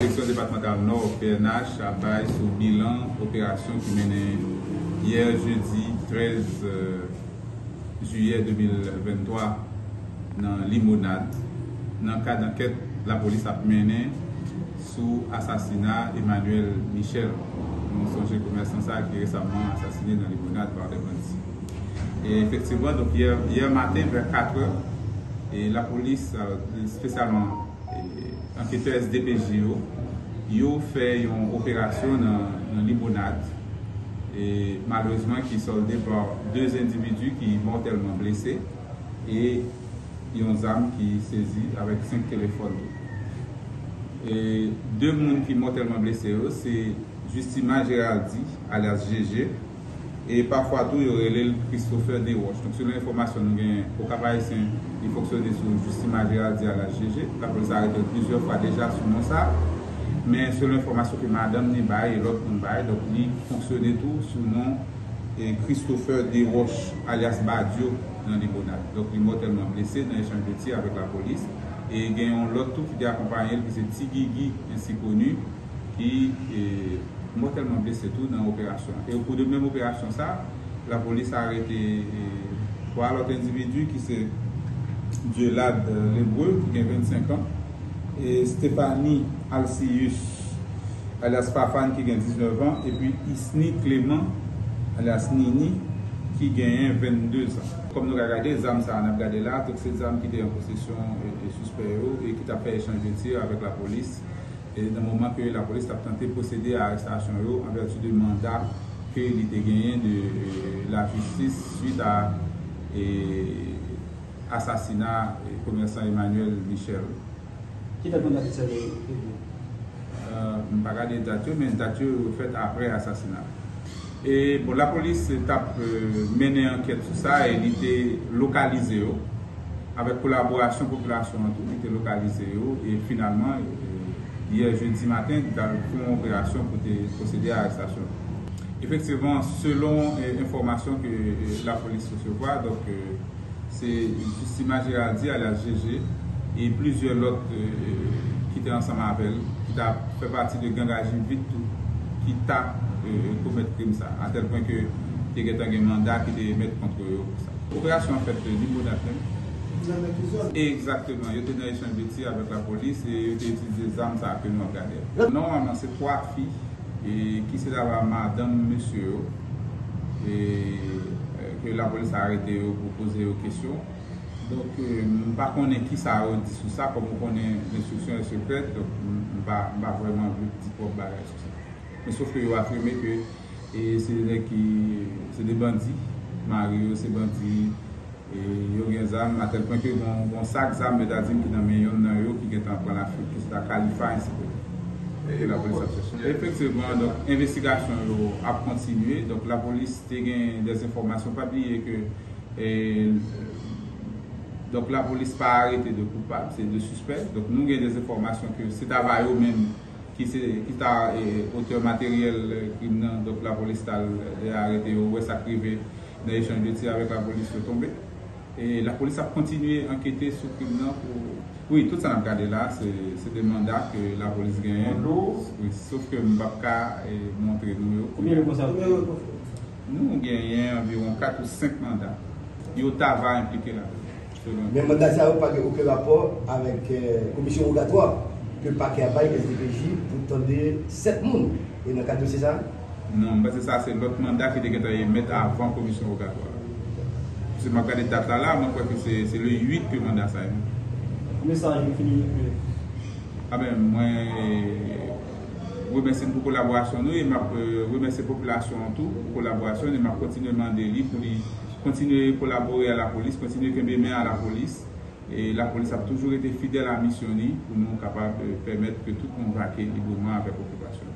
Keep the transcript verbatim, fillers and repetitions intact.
Direksyon Depatmantal Nò, P N H, ap bay sou bilan operasyon ki mennen yè jedi trèz jiyè de mil venntwa nan Limonad, nan kad ankèt lapolis ap mennen sou asasina Emmanuel Michel. Nou sonje komèsan sa a ki resaman asasine nan Limonad pa de bandi. E efektivman, donk, yè, yè maten, vè katrè, e lapolis, e, espesyalman, e, anketè S D P J yo, yo fè yon operasyon nan, nan Limonad, e, malerezman, ki sòlde pa de endividi ki mòtèlman blese, e yon zam ki sezi avèk senk telefòn tou. E de moun ki mòtèlman blese yo, se Justima Geraldi, alyas Jeje, e pafwa tou yo rele l Christopher Desroches. Donk, selon enfòmasyon nou genyen, Okap Ayisyen, li fonksyone sou Justima Geraldi, alyas Jeje. Lapolis arete l plizyè fwa deja sou non sa. Men selon enfòmasyon ke madanm ni bay e lòt moun bay, donk, li fonksyone tou sou non, e, Christopher Desroches, alyas Badio, nan Limonad. Donk, li mòtèlman blese nan echanj de tir avèk lapolis. E gen yon lòt tou ki te akonpaye l, ki se Ti Gigi, ensi koni, ki, e, mòtèlman blese tou nan operasyon an. E o kou de menm operasyon sa, lapolis arete, e, twa lòt endividi ki se Dieulade Lebreu, ki gen vennsenk an, e Stéphanie Alcius, alyas Fafane, ki gen diznèf an, epi Isny Clément, alyas Nini, ki genyen vennde zan. Kòm nou ka gade, zam sa a n ap gade la, tout se zam ki te an posesyon, e, e sispè yo, e ki t ap fè echanj de tir avèk lapolis. E nan moman ke lapolis t ap tante pwosede a arestasyon yo, an vèti de manda ke li te genyen de, e, lajistis, swit a, e, asasina, e, komèsan Emmanuel Michel. Ki dat manda te sèvi? E, m pa gade dat yo, men dat yo fèt apre asasina. E, bon, lapolis t ap, e, mennen ankèt sou sa e li te lokalize yo. Avèk kolaborasyon popilasyon an tou, li te lokalize yo e finalman, e, yè jedi maten, li t al fè yon operasyon pou te pwosede a arestasyon. Efektivman, selon, e, enfòmasyon ke, e, lapolis resevwa, donk, e, se Justima Geraldi, alyas Jeje, e plizyè lòt, e, ki te ansanm avè l, ki ta fè pati de gang Ajivit tou, ki ta, e, komèt krim sa, atèl pwen ke te gentan gen manda ki te emèt kont yo pou sa. Operasyon an fèt, e, Limonad menm. Egzakteman, yo te nan echanj de tir avèk lapolis e yo te itilize zam sa a ke nou ap gade a. Nòmalman, se twa fi, e, ki se ta va madanm mesye yo, e, e, ke lapolis arete yo pou poze yo kesyon. Donk, e, m pa konnen ki sa yo di sou sa, kòm ou konnen, lenstriksyon e sekrè, donk, m, m pa, m pa vrèman vle di twòp bagay sou sa. Men sof ke yo afime ke, e, se de nèg ki, se de bandi, mari yo se bandi, e, yo gen zam, atèl pwen ke gon, gon sak zam, yo ta di m, ki nan men yonn nan yo ki gentan pran lafit, ki se ta Khalifa, ensi de suite. Ke lapolis ap chèche. Efektivman, donk, envestigasyon yo ap kontinye. Donk, lapolis te gen de enfòmasyon, pa bliye ke, e, donk, lapolis pa arete de koupab, se de sispè. Donk, nou gen de enfòmasyon ke se ta va yo menm ki se, ki ta, e, otè materyèl, e, krim nan. Donk, lapolis t al, e, arete yo, wè sa k rive nan echanj de tir avèk lapolis, yo tonbe. E lapolis ap kontinye ankete sou krim nan pou, wi, tout sa n ap gade la, se, se de manda ke lapolis genyen. Wi, sof ke m p ap ka, e, montre nou yo. Konbyen responsab? Nou genyen anviwon kat ou senk manda. Yo ta va enplike ladan, selon. Men manda sa yo pa gen okenn rapò avèk, e, komisyon wogatwa ke pakè a bay S D P J pou tande sèt moun. E nan kad dosye sa a? Non, m panse sa se lòt manda ki te gentan emèt avan komisyon wogatwa a. Paske m ap gade dat la la, mwen kwè ke se, se le uit ke manda sa a ye. Konbyen sa yo fini? A ben, mwen, e, remèsye n pou kolaborasyon nou e m ap, e, remèsye popilasyon an tou pou kolaborasyon n e m ap kontinye mande li pou li kontinye kolabore a lapolis, kontinye kenbe men a lapolis. E lapolis ap toujou rete fidèl a misyon li pou nou kapab, e, pèmèt ke tout moun vake libreman avèk okipasyon.